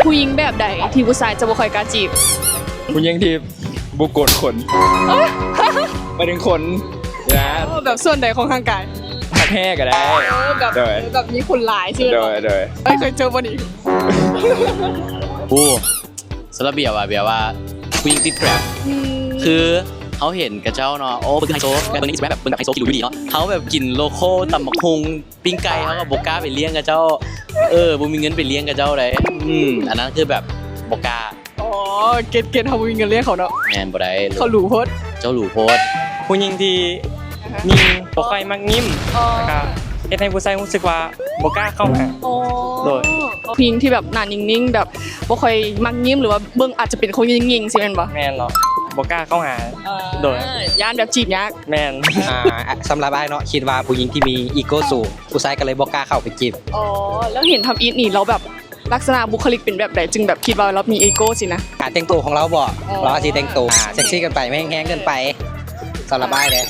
ຜູ້ຍິງແບບໃດທີ່ຜູ້ຊາຍຈະບໍ່ຄ່ອຍກ້າຈີບ? ຜູ້ຍິງທີ່ບໍ່ໂກນຂົນ ໝາຍເຖິງຂົນນະ ແບບສ່ວນໃດຂອງຮ່າງກາຍ? ຮັກແຮ້ກໍໄດ້ ເອີ ແບບ ໂດຍ ແບບມີຂົນຫຼາຍຊີ້ແມ່ນບໍ່? ໂດຍ ໂດຍ ເອີຍ ເຄີຍເຈີບໍ່ນີ້? ໂອ້ ສຳລັບເບຍວ່າ ເບຍວ່າຜູ້ຍິງຕິດແກຣັບ ອືມ ຄືເຮົາເຫັນຂະເຈົ້າເນາະ ໂອ້ ເບິ່ງໄຮໂຊ ເບິ່ງໃນອິນສະຕາແກຣມ ແບບເບິ່ງແບບໄຮໂຊກິນຫຼູດີເນາະ ເຮົາແບບກິນໂລໂຄລຕຳບັກຫຸ່ງ ປີ້ງໄກ່ ເຮົາກໍບໍ່ກ້າໄປລ້ຽງຂະເຈົ້າ ເອີ ບໍ່ມີເງິນໄປລ້ຽງຂະເຈົ້າໃດ໋ ອືມ ອັນນັ້ນຄືແບບບໍ່ກ້າ. ອໍ ເກັດໆ ເຮົາບໍ່ມີເງິນລ້ຽງເຂົາເນາະ ແມ່ນ ບໍ່ໄດ້ ເຂົາຫຼູໂພດ ເຈົ້າຫຼູໂພດ. ຜູ້ຍິງທີ່ຍິງບໍ່ຄ່ອຍມັກຍິ້ມ ອໍ ແລ້ວກະເຮັດໃຫ້ຜູ້ຊາຍຮູ້ສຶກວ່າບໍ່ກ້າເຂົ້າຫາ ອໍ ໂດຍ ຜູ້ຍິງທີ່ແບບໜ້ານິ່ງໆ ແບບບໍ່ຄ່ອຍມັກຍິ້ມ ຫຼືວ່າເບິ່ງອາດຈະເປັນຄົນຍິງໆ ຊີ້ແມ່ນບໍ່? ແມ່ນເນາະ ບໍ່ກ້າເຂົ້າຫາ ເອີ ໂດຍ ຢ້ານແບບຈີບຍາກ ແມ່ນ ອ່າ ສຳລັບອ້າຍເນາະ ຄິດວ່າຜູ້ຍິງທີ່ມີອີໂກ້ສູງ ຜູ້ຊາຍກໍເລີຍບໍ່ກ້າເຂົ້າໄປຈີບ. ອໍ ແລ້ວເຫັນທຳອິດນີ້ ລາວແບບລັກສະນະບຸກຄະລິກເປັນແບບໃດ ຈຶ່ງແບບຄິດວ່າລາວມີອີໂກ້ຊີ້ນະ? ການແຕ່ງໂຕຂອງລາວບໍ? ອໍ ລາວອາດຊິແຕ່ງໂຕ ອ່າ ເຊັກຊີເກີນໄປ ແຮງໆ ເກີນໄປ ສຳລັບອ້າຍເດ້.